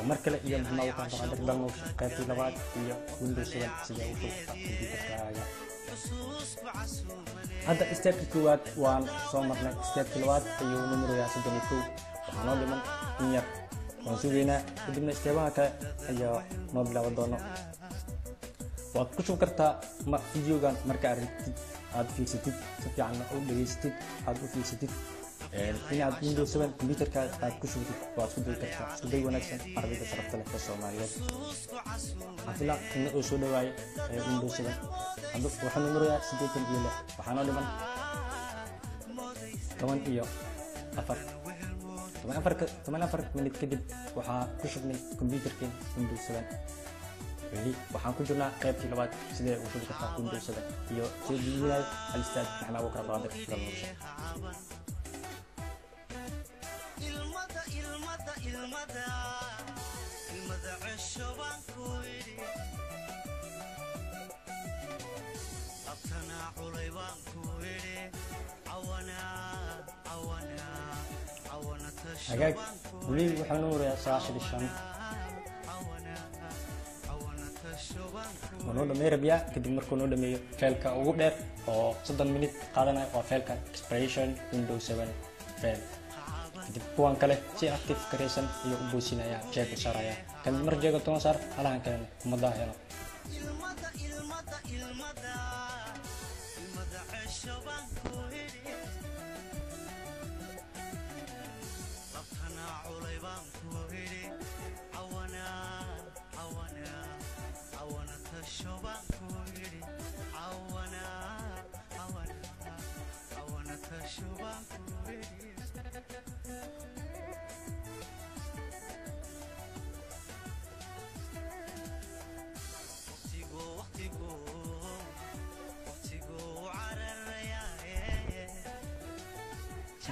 Markale iyo Maxamed Cabdiqaadir Dalnuur, qaybtii labaad iyo Windows 7 sida uu soo kombiyuutarkaaga. Hadda stepka koowaad waan soo marnay, stepka labaad ayuu numerayaa 31. Waxaa noo dhiman in yar, waan sugaynaa, kadibna stebaha kale ayaa noo bilaaban doono. Waad ku shubi kartaa ma videogan marka aragtid, aad fiirsatid si fiican u dhageysatid, aad u fiirsatid inaad Windows 7 computerka aad ku shubtid, waad isku dayi kartaa. Isku day wanaagsan, ardayda sharafta leh ee Soomaaliyeed. Waxaan filaa in uu soo dhawaayo Windows 7. Hadda waxaa numerayaa 86. Waxaa noo dhiman 14, 14 minute kadib waxaa ku shubnay computerkeen Windows 7. Weli waxaan ku jirnaa qaybtii labaad, sidee ugu shubi kartaa Windows 7, iyo soo jeedinayo Alistaad Maxamed Abuukar Cabdiqaadir Dalnuurshe. Hagaag, weli waxaa noo warayaa 95. Waa noo dhameey rabiyaa. Kadib markuu noo dhameeyo failka ugu dheer oo 30 minute qaadanaya waa failkan expiration Windows 7 fail. Kadib kuwan kale si active karaysan iyo u boosinaya, jeeg u saaraya. Kadib mar jeega toban saar, halahan kalena kuma daahelo.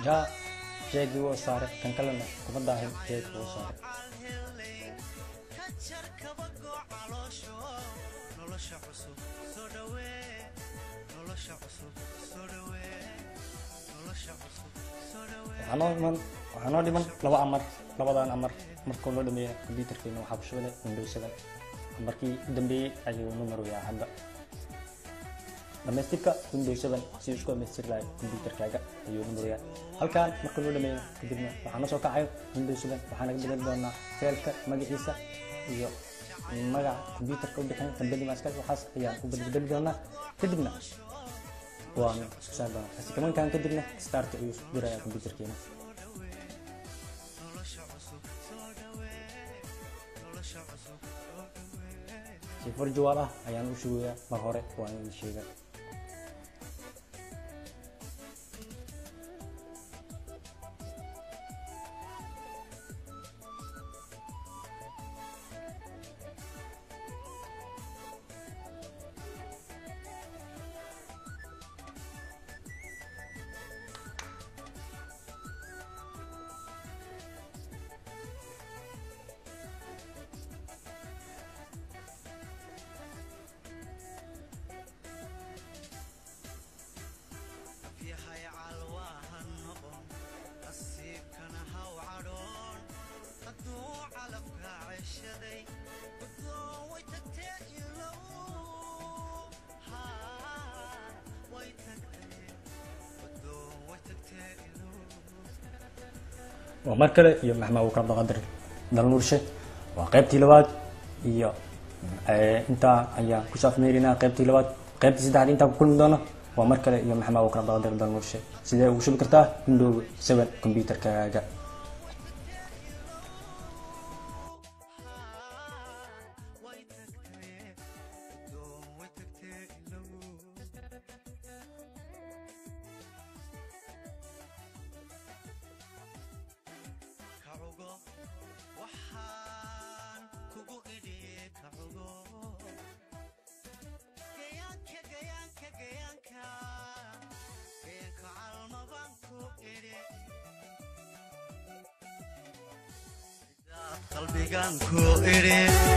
Ja jeegii wuu saaray, kan kalena kuma daahin, jeegi wuu saaray. Waxaa noo dhiman laba amar. Labadan amar markuu noo dhameeya computerkeena waxaa ku shubana Windows 7. Amarkii u dambeeyey ayuu noo maroyaa hadda. Dhamaystirka Windows 7 si isku dhamaystiri lahay computerkaaga ayuu noo maroyaa halkan. Markuu noo dhameeyo kadibna waxaa noo soo kacayo Windows 7. Waxaa naga bedeli doonaa failka magaciisa iyo magaca computerka u bixin company maskal, waxaas ayaan ku bedeli doonaa. Kadibna waan isku saari doonaa asikamankan, kadibna start ayuu isku dirayaa computerkeena. Si virtual ah ayaan u shugayaa, mar hore waan idin sheegay. Waa mar kale iyo Maxamed Abuukar Cabdiqaadir Dalnuurshe, waa qaybtii labaad iyo intaa ayaan ku saafmeerinaa qaybtii labaad. Qaybtii saddexaad intaan ku kulmi doono, waa mar kale iyo Maxamed Abuukar Cabdiqaadir Dalnuurshe, sidee ugu shubi kartaa Windows 7 computerkaaga. Anigaan ku idhi.